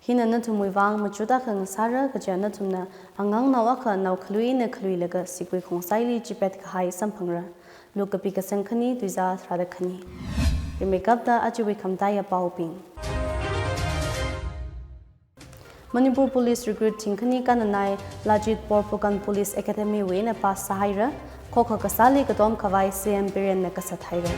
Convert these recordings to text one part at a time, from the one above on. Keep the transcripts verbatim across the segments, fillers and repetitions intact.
Hina nathumwui vang machut akha ngasāra, kaja nathumna angangnao akha nao khalui eina khaluilaga sigui khongsaili chipet kahai samphangra. Luke kapi kasang khani, tuizā tharāda khani. Rimeikapta ajawui khamataiya paobing. Manipur Police recruit thingkhani kannanai Lajit Borphukan Police Academy wui eina pass sāhaira, khokha kasāli katom khavai C M Birenna kasat haira.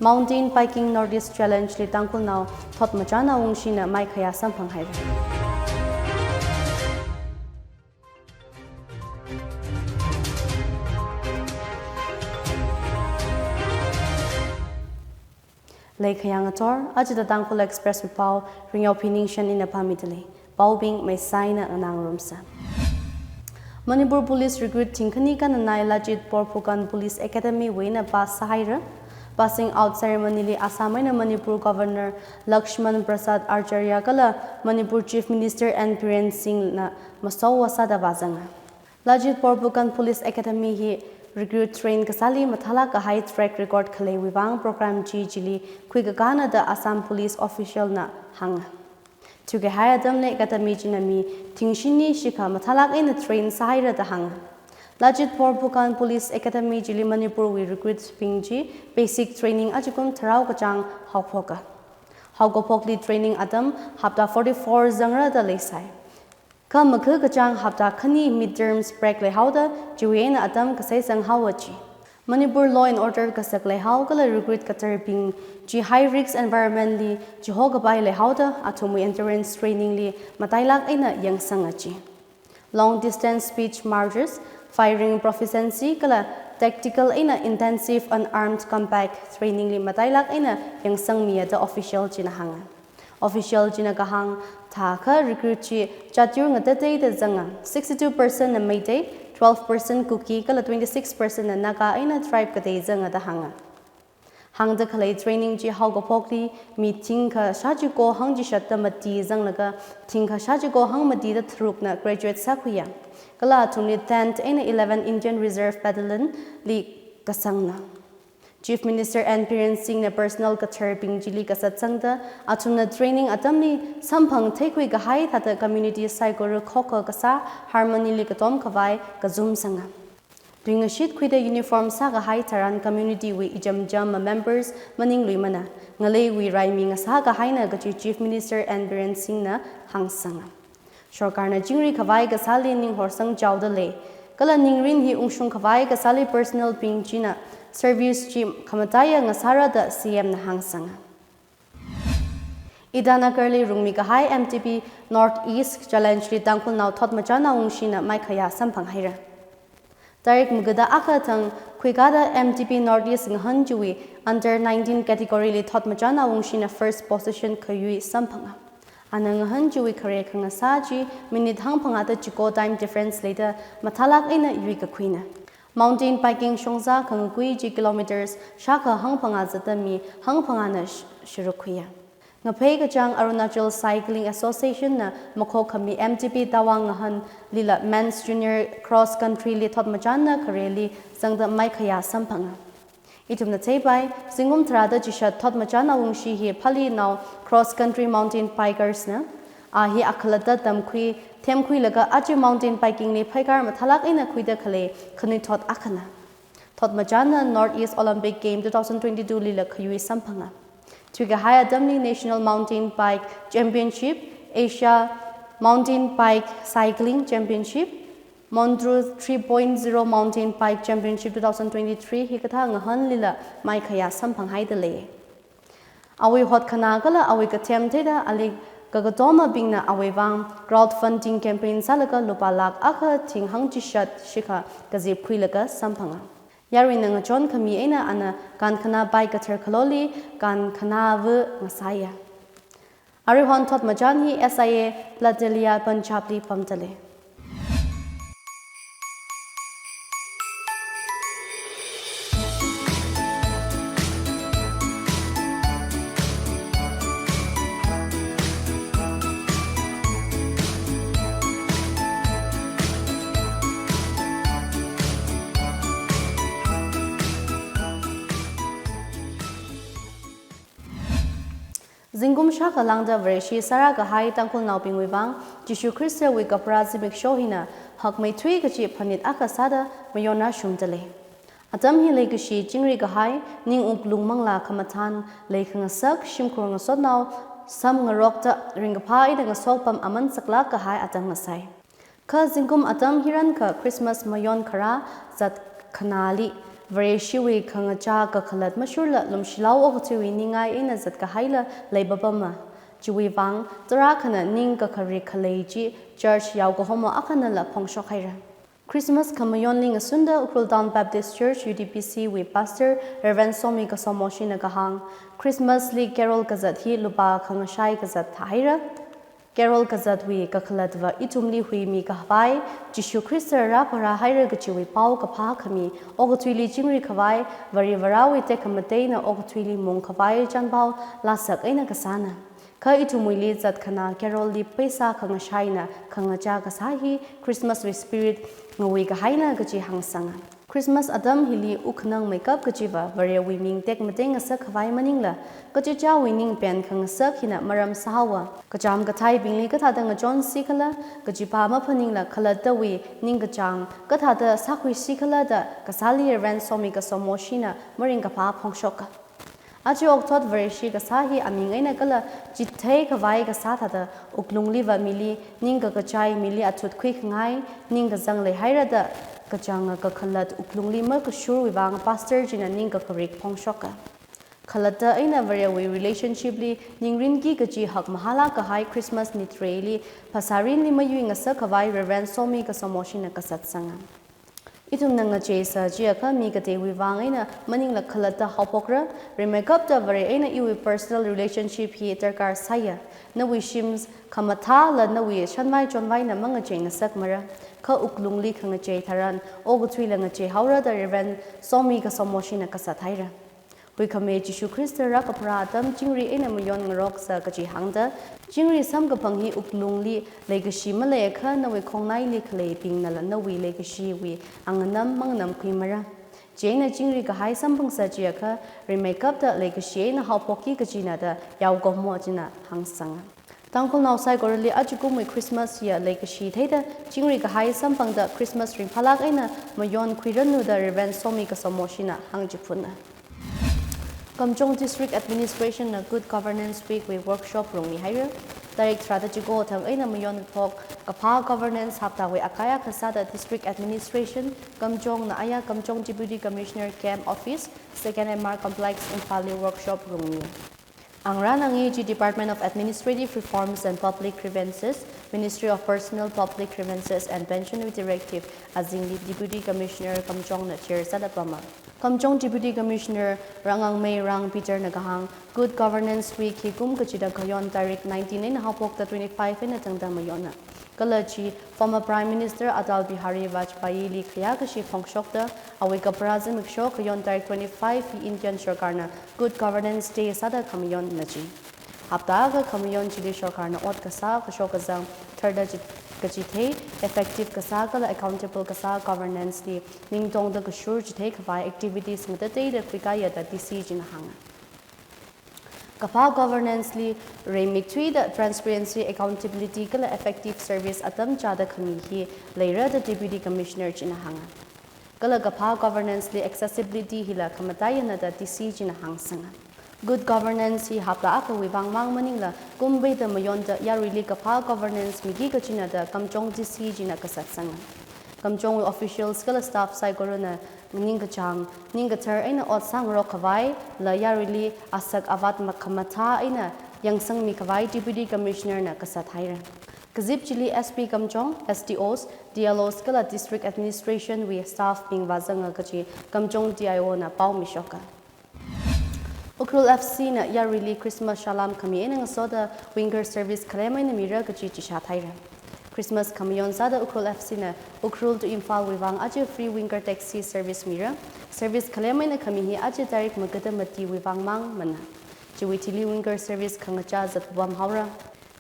Mountain Biking Northeast Challenge li Tangkhulnao Thotmachana Wungshina maikhayā samphang haira. Leikhayā ngathor, ajada Tangkhul Express wui pao, Ringyao Phiningshan ina pāmidalei. Paobing maisaina nganāngarumsa. Manipur Police recruit thingkhani kannanai Lajit Borphukan Police Academy wui eina pass sāhaira. Passing out ceremony li Assam eina Manipur Governor Lakshman Prasad Acharya kala Manipur Chief Minister N Biren Singh na masot sāda vāzanga. Lajit Borphukan Police Academy hi recruit train kasāli mathālāk kahai track record khaleiwui vang program chi chili khuikakāna da Assam Police official na hānga. Thukahai atamli academy china mi thingshini shikha mathālāk eina train sāhaira da hānga. Lajit Borphukan Police Academy chili Manipur wui recruit bing chi basic training achikum tharao kachāng haophoka. Haokaphokli training atam hapta forty-four zangra da leisai. Kha makha kachāng hapta khani mid terms break leihaoda chiwui eina atam kasai zanghaowa chi. Manipur law and order kasak leihao kala recruit katharbing chi high risk environment li chihokapai leihaoda athumwui endurance training li matailāk eina yangsanga chi. Long distance speed marches, firing proficiency kala tactical eina intensive unarmed combat training li matailāk eina yangsangmiya da official china hānga. Official china kahāng thākha recruit chi jat yur ngatateida zanga, sixty-two percent na Meitei, twelve percent Kuki kala twenty-six percent na Naga eina tribe katei zanga da hānga. Hāngda khalei training chi haokaphokli mi thingkha shāchiko hangchishatda mati zanglaga thingkha shāchiko hangmatida tharukna graduate sākhuiya. Kala athumli tenth eina eleven Indian Reserve Battalion li kasangna. Chief Minister N Biren Singh na personnel katharbing chili kasatsangda, athumna training atamli samphang theikhui kahai thāda community saikora khokha kasā harmony li katom khavai kazum sanga. Tuingashit khuida uniform sākahai tharan community wui ichamcham ma members maningluimana, ngaleiwui raimi ngasā kahaina kachi Chief Minister N Biren Singh na hāngsanga. Sorkarna chingri khavai kasāli ning horsang chaoda lei. Kala ningrin hi ungshung khavai kasāli personnel bing china service chi khamataiya ngasāra da C M na hāngsanga. Itanagar li rungmi kahai M T B North East Challenge li Tangkhulnao Thotmachana Wungshina maikhayā samphang haira. Tarik magada akha thang khuikada M T B North East ngahān chiwui under nineteen category li Thotmachana Wungshina first position khayui samphanga. Ana ngahān chiwui khare khangasā chi minute hangphangā da chiko time difference leida mathālāk eina yuikakhuina. Mountain biking shongza khangakui chi kilometers shākha hangphangā zatda mi hangphangāna sh-, sharuk khuiya. Ngaphei kachāng Arunachal Cycling Association na makhok khami M T B Tawang ngahānlila Men's Junior Cross Country li Thotmachana khareli zangda maikhayā samphanga. Ithumna theipai, zingkum tharāda chishat Thotmachana Wungshi hi Phalenao Cross Country Mountain Bikers na, a hi akhalatta tamkhui, themkhuilaga aja mountain biking li phaikar mathālāk eina khuida khalei khanuithot akhana. Thotmachana North East Olympic Game two thousand twenty-two lila khayui samphanga. Thuikahai atamli National Mountain Bike Championship, Asia Mountain Bike Cycling Championship, Montreux three point zero Mountain Bike Championship two thousand twenty-three hikathā ngahānlila maikhayā samphang haida lei. Awui hotkhanā kala awui kathem theida ali kakatomabingna awui vang crowdfunding campaign sālaga lupā lakh akha thing hangchishat shikha kazipkhuilaga samphanga. Yaruina ngachon khami eina ana kankhanā bike kathar khaloli kankhanā va ngasāya. Aruihon Thotmachana hi S I A Platelia Punjab li pamda lei. Zingkum shākha lāngda Vareshi sārā kahai Tangkhulnaobingwui vang, Jishu Khristawui kapharā zimiksho hina hakmeithui kachi phanit akha sāda mayon rāshungda lei. Atam hi leikashi chingri kahai, ning wuklung manglā khamathān leikhangasak, shimkhur ngasotnao samngarokta ringkaphā eina ngasopam aman saklāk kahai atam ngasai. Kha zingkum atam hirankha Christmas mayon kharā zat khanāli, Vareshiwui khangachā kakhalat mashurla lumshilao okathuiwui ningai eina zat kahaila leipapama. Chiwui vang, tarākhana ning kakharik khalei chi church yaokahomo akhanala phongshok haira. Christmas khamayonli ngasunda Ukhrul Town Baptist Church, U T B C wui Pastor Reverend Somi Kasomoshina kahāng, Christmas li carol kazat hi lupā khangashai kazat thāhaira. Carol kazatwui kakhalatva ithumli huimi khavai, Jishu Khrista rāpharā haira kachiwui pao kaphā khami, okathuili chingri khavai, Varivarāwui tekhamateina okathuili mung khavai chanpao lāsak eina kasāna. Kha ithumwuili zat khanā carol li pheisā khangashaina khangachā kasā hi Christmas wui spirit ngawui kahaina kachi hāngsanga. Christmas atam hili wukkhanang meikap kachiva Varewui ming tekmatei ngasak khavai maningla, kachichāwui ningpen khangasak hina maram sāhaowa. Kachām kathaibingli kathāda ngachonsi khala, kachipā maphaningla khalattawui ningkachāng kathāda sākhuisi khala da kasāli Reverend Somi Kasomoshina maringkaphā phongshoka. Aja okthot Vareshi kasā hi aming eina kala chithei khavai kasā thāda wuklungliva mili ning kakachai, mili athut khuikhangai ningkazang leihaira da kachānga kakhalat wuklungli makashurwui vang Pastor china ning kakharik phongshoka. Khalatta eina Varewui relationship li ningrinki kachi hakmahālāk kahai Christmas nitreili phasārinli mayui ngasak khavai Reverend Somi Kasomoshina kasatsanga. Ithumna ngacheisa chiakha mi kateiwui vang eina maningla khalatta haophokra, rimeikapta Vare eina iwui personal relationship hi darkar sāya. Nawui shim khamathāla nawui shanvai chonvaina mangachei ngasakmara. Kha wuklungli khangachei tharan, okathuila ngacheihaora da Reverend Somi Kasomoshina kasat haira. Huikhame Jishu Khrista rākapharā atam chingri eina mayon ngaroksa kachi hāngda, chingri samkaphang hi wuklungli leikashi maleiakha nawui khongnaili khaleibingnala nawui leikashiwui anganam manganamkhuimara. Chieina chingri kahai samphangsa chiakha, rimeikapta leikashi eina haophokki kachina da yaokahomo china hāngsanga. Tangkhulnao saikorali ajakumwui Christmas hiya leikashi theida chingri kahai samphangda Christmas ringphālāk eina mayon khuiranu da Reverend Somi Kasomoshina hāngchiphuna. Kamjong District Administration na Good Governance Week wui workshop rungmihaira. Tarik tharāda chiko thang eina mayon phok kaphā governance haptawui akai akha sāda District Administration, Kamjong na aya Kamjong Deputy Commissioner Camp Office, Second M R Complex, Imphalli workshop rungmi. Angrān angi chi Department of Administrative Reforms and Public Grievances, Ministry of Personnel, Public Grievances and Pension wui Directive azingli Deputy Commissioner Kamjong na chair sāda pama. Kamjong Deputy Commissioner Rangangmei Rang Peter na kahāng, Good Governance Week hi kum kachida khayon tarik nineteen eina haophokta twenty-five eina tangda mayonna. Kala chi former Prime Minister Atal Bihari Vajpayee li khayākashi phongshokta, awui kapharā zimiksho khayon tarik twenty-five hi Indian sorkarna Good Governance Day sāda khamayonna chi. Hapta akha khamayon chili sorkarna ot kasā, kashok kazang tharda chi-, kachithei, effective kasā kala accountable kasā governance li ningtongda kashur chithei khavai activities ngatateida khuikaiya da D C china hānga. Kaphā governance li reimik thuida transparency, accountability kala effective service atam chāda khami hi leira da Deputy Commissioner china hānga. Kala kaphā governance li accessibility hila khamataiyana da D C china hāngsanga. Good governance hi hapta akhawui vang mang maningla, kum peida mayonda yaruili kaphā governance miki kachina da Kamjong D C china kasatsanga. Kamjongwui officials kala staff saikorana ningkachāng, ningkathar eina ot sāngarok khavaila yaruili asak avat makhamathā eina yangsangmi khavai Deputy Commissioner na kasat haira. Kazip chili S P Kamjong, S D Os, D L Os kala District Administration wui staff bing vāzanga kachi Kamjong D I O na pao mishoka. Ukhrul F C na yaruili Christmas shālam khami eina ngasoda winger service khalem eina mira kachi chishat haira. Christmas khamayon sāda Ukhrul F C na Ukhrul to Imphal wui vang aja free winger taxi service mira. Service khalem eina khami hi aja tarik magada mati wui vang mang mana. Chiwui thili winger service khangachā zatpam haora.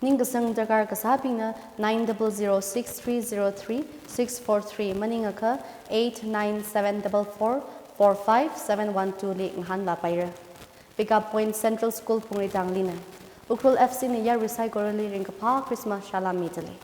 Ningkasang darkar kasābingna nine double zero six three zero three six four three maningakha eight nine seven double four four five seven one two li ngahānlapaira. Pickup point Central School Phungreitangli na. Ukhrul F C na yarui saikorali ringkaphā Christmas salām midalei.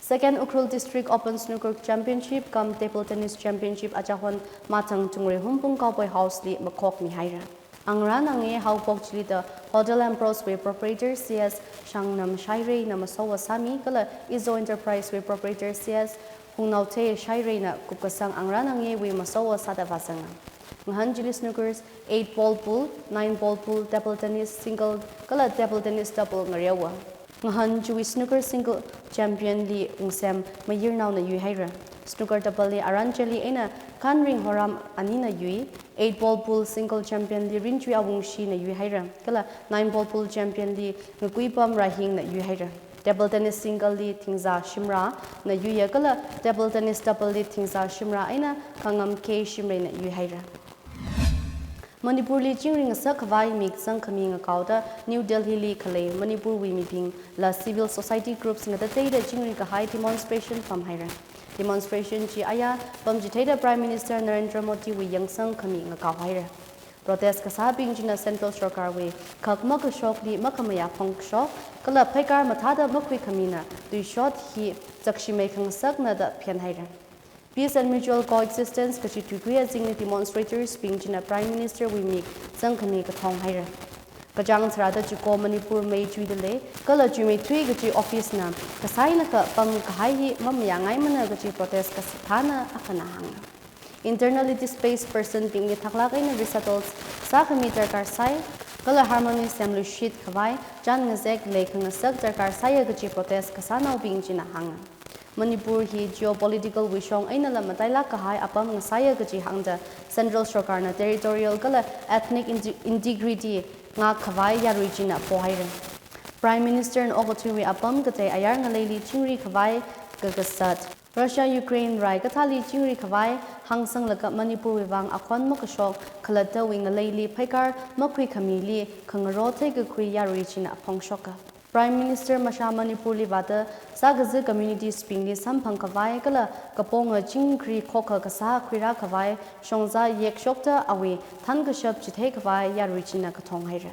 Second Ukhrul District Open Snooker Championship cum Table Tennis Championship achahon mathang chungreihum pung Cowboy House li makhokmihaira. Angarān angayei haophok chili da Hotel Ambrose wui proprietor C S Shangnam Shairei na masowa sāmi kala Izo Enterprise wui proprietor C S Hungnaothei Shairei na kupkasang angarān angayeiwui masowa sāda vāzanga. Ngahān chili snookers, eight ball pool, nine ball pool, table tennis single kala table tennis double ngareowa. Ngahān chiwui snooker single champion li Ungsem Mayirnao na yuihaira. Snooker double li Aranchali eina Kanring Horam anina yui, eight ball pool single champion li Rinchwi Awungshi na yuihaira, kala nine ball pool champion li Ngakuipam Rahing na yuihaira. Table tennis single li Thingza Shimra na yuiya kala table tennis double li Thingza Shimra eina Khangam K Shimrei na yuihaira. Manipur li chingri ngasak khavai mik zangkhami ngakaoda New Delhi li khalei Manipur wui mibingla civil society groups ngatateida chingri kahai demonstration pamhaira. Demonstration chi aya pamchitheida Prime Minister Narendra Modi wui yangsang khami ngakaohaira. Protest kasābing china Central Sarkar wui khak makashokli makhamayā phongkashok kala phaikar mathāda makhuikhamina tuishot hi zakshimei khangasakna da phenhaira. Peace and mutual coexistence kachi tuikui azingli demonstrators bing china Prime Minister wui mik zangkhami kathonghaira. Kachāng tharāda chiko Manipur mei chuidalei kala chuimeithui kachi office na kasāi eina kapam kahai hi mamayāngaimana kachi protest kasā thāna akhana hānga. Internally displaced person bingli thaklāk eina resettle sākhami darkar sai kala harmony semluishit khavai chān ngazek lei khangasak darkar saiya kachi protest kasānaobing china hānga. Manipur hi geopolitical wui shong einala matailāk kahai apam ngasāya kachi hāngda Central Sarkar na territorial kala ethnic inte-, integrity ngak khavai yarui china pohaira. Prime Minister na okathuiwui apam katei ayar ngaleili chingri khavai kakasat, Russia Ukraine rai kathāli chingri khavai hāngsanglaga Manipur wui vang akhon makashok khalattawui ngaleili phaikar makhuikhamili khangarok theikakhui yarui china phongshoka. Prime Minister masha Manipur li vāda sākazā communities bingli samphang khavai kala kaponga chingri khokha kasā khuirā khavai shongza yekshokta awui thankashap chithei khavai yarui china kathonghaira.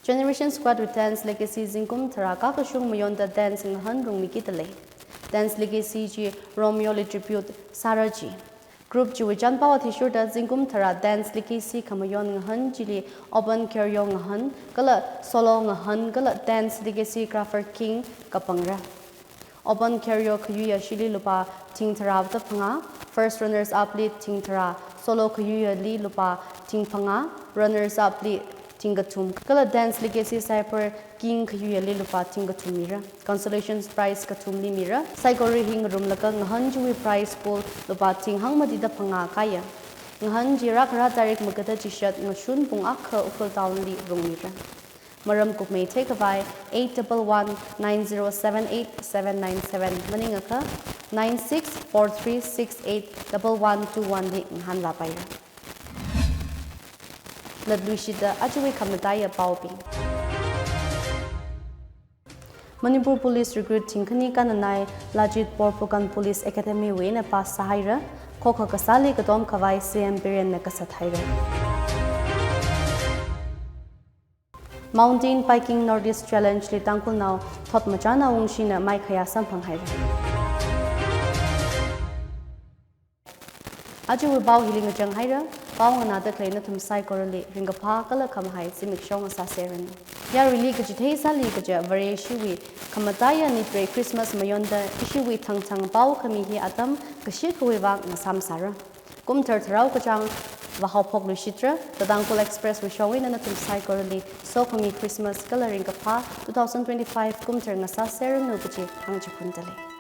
Generation Squad wui Dance Legacy zingkum tharā kakashung mayonda dance ngahān rungmikidalei. Dance Legacy chi Romeo li tribute sāra chi. Group chiwui chānpao athishurda zingkum tharā Dance Legacy khamayon ngahān chili open choreo ngahān kala solo ngahān kala Dance Legacy Craft King kapangra. Open choreo khayui ashili lupā thing tharāda phangā, first runners up li thing tharā, solo khayuiyali lupā thing phangā, runners up li thing kathum, kala Dance Legacy Cyber King khayuiyali lupā thing kathum mira. Consolation prize kathumli mira. Saikora hi ngarumlaga ngahān chiwui prize pool lupā thing hangmatida phangā kāya. Ngahān chi rākhara tarik magada chishat ngashun pung akha Ukhrul Town li rungmira. Maram kupmei theikhavai eight double one nine zero seven eight seven nine seven maningakha nine six four three six eight double one two one li ngahānrāpaira. Latluishida ajawui khamataiya paobing. Manipur Police Recruit thingkhani kananai Lajit Borphukan Police Academy wui eina pass sāhaira, khokha kasāli katom khavai C M Biren na kasat haira. Mountain Biking Northeast Challenge li Tangkhulnao Thotmachana Wungshina maikhayā samphanghaira. Ajawui pao hili ngachang haira, pao nganāda khalei nathum saikorali ringkaphā kala khamahai zimiksho ngasāseranu. Yaruili kachithei sāli kaja Vareshiwui khamataiya nitrei Christmas mayonda ishiwui thangthang pao khami hi atam kashikhawui vang ngasāmsāra. Kumthar tharao kachāng vāhaophokluishitra, The Tangkhul Express wui shong eina nathum saikorali sokhami Christmas kala ringkaphā two thousand twenty-five kumthar ngasāseranu kaji hāngchiphundalei.